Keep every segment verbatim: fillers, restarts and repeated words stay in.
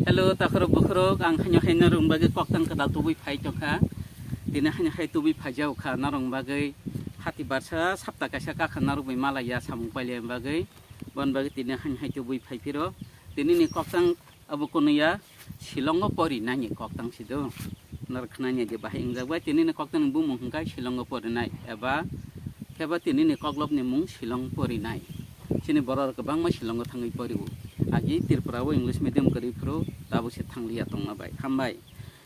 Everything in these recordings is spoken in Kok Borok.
Hello, takhorok bukhorok, ang haino hai norok bagwi koktang kwtal tubui phai tongkha. Tini haino hai tubui phaijao kha norok bagwi. Hati barsa sapta kaisa kakha norok bai malaiya samung pailaiya bagwi. Bon bagwi tini haino hai tubui phai phiro. Tini ni koktang abo kunuya Shillongo pori nani koktang sido. Norok khnani je bahai wngjak bai tini ni koktang ni bumung hwnkha Shillongo porinai eba khe ba tini ni koklop ni mung Shillong porinai. Chini borok rok kwbangma Shillongo thangwi porio. Agi Tripura o English medium kwrwi phuru tabuk se thangliya tongma bai. Hambai.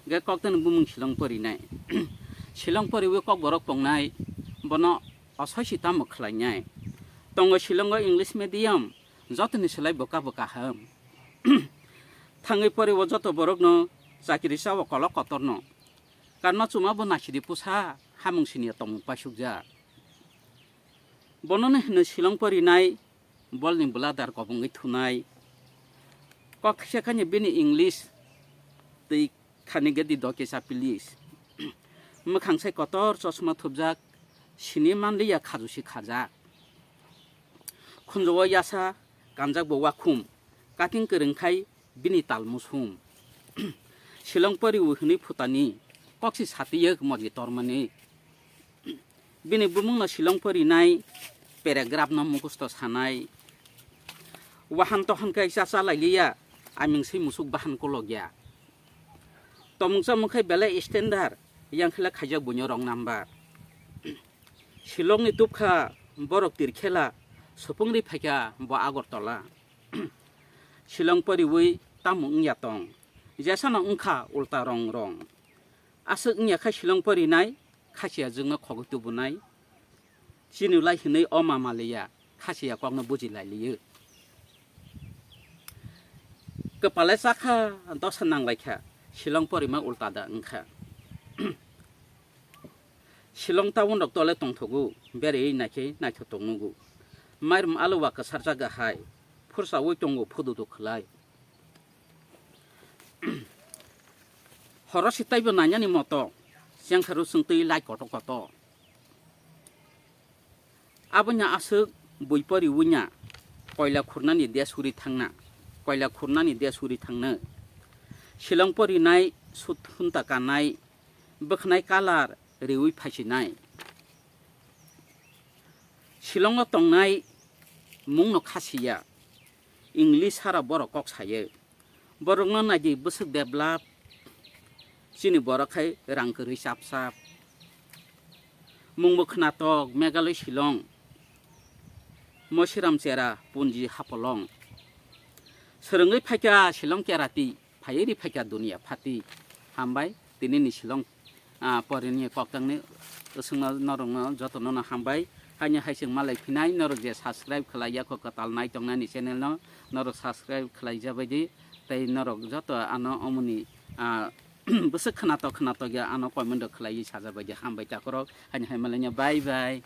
Ge koktang ni bumung Shillong porinai. Shillong poriwi kokborok tongnai, bono osoisi tamo khlainai. Tongo Shillongo English medium, jotoni slai bo kabo kaham. Thangwi poriwo joto borokno chakiri chawo kolok kotorno. Karno chuma bo nasidi pusa, hamung siniya tongmung paisukjak. Bonono hino Shillong porinai, bolni bladar kobongwi thunai. Kok kisa khani bini English twi khani gedi doke sa pilis. Mwkhang sai kotor chosma thupjak, sini manliya khajusi khajak. Khunjuo yasa kanjak bo wakhum, kating kwrwng khai bini tal musum. Shillong poriwi hwnwi phutani, koksi satiyok moji tormani. Bini bumungno Shillong porinai, paragraph no mukusto sanai. Wahan tohan khe chacha lailiya, aming swi musuk bahan kolokya. Tomung chamung khe belai standard, yang khe le khaijak buino wrong number. Shillong ni tubkha borok tirkhela, supungri phaikha bo Agartala. Shillong poriwi tamo wngya tong, jesano wngkha ulta rong rong. Aswk wngya kha Shillong porinai, khasiya jwkno khogwi tubunai. Chini lai hinwi o mama liya, khasiya kokno buji lai liyo. Kwpale chakha, dosa nanglaikha, Shillong porima ulta da wngkha. Shillong town rok tole tongthogo, beraiwi naikhe naithok tongnugo. Mairum alwa kwsarjak hai, phursawi tongo phududu khwlai. Horo si taibo nainani moto, chengkharu chwng twi lai koto koto. Abonya aswk bui poriwinya koila khurnani de suri thangna, koila khurnani de suri thangna. Shillong porinai sut hunta kanai, bwkhnai kalar riwi phaisinai. Shillongo tongnai mungno khasiya, English sara borok kok sayo. Borokno naidi bwswk develop, chini borok khai rang kwrwi chap chap. Mungbo khnatok Meghalaya Shillong, Mosiram Chera, Punji Hapolong. Swrwngwi phaikha Shillong Kerati, phaiwi ri phaikha Dunia Phati. Hambai, tini ni Shillong, ah, porini koktangni swngno norokno jotono no hambai. Haini hai chwng malai phinai, norok je subscribe khlai yakho kwtal nai tongnani channel no, norok subscribe khlai jabai di. Tei norok joto ano omoni, ah, bwswk khnatok khnatok ya ano comment rok khlaiwi sajabai di. Hambai takhorok, haini hai malai no, bye bye.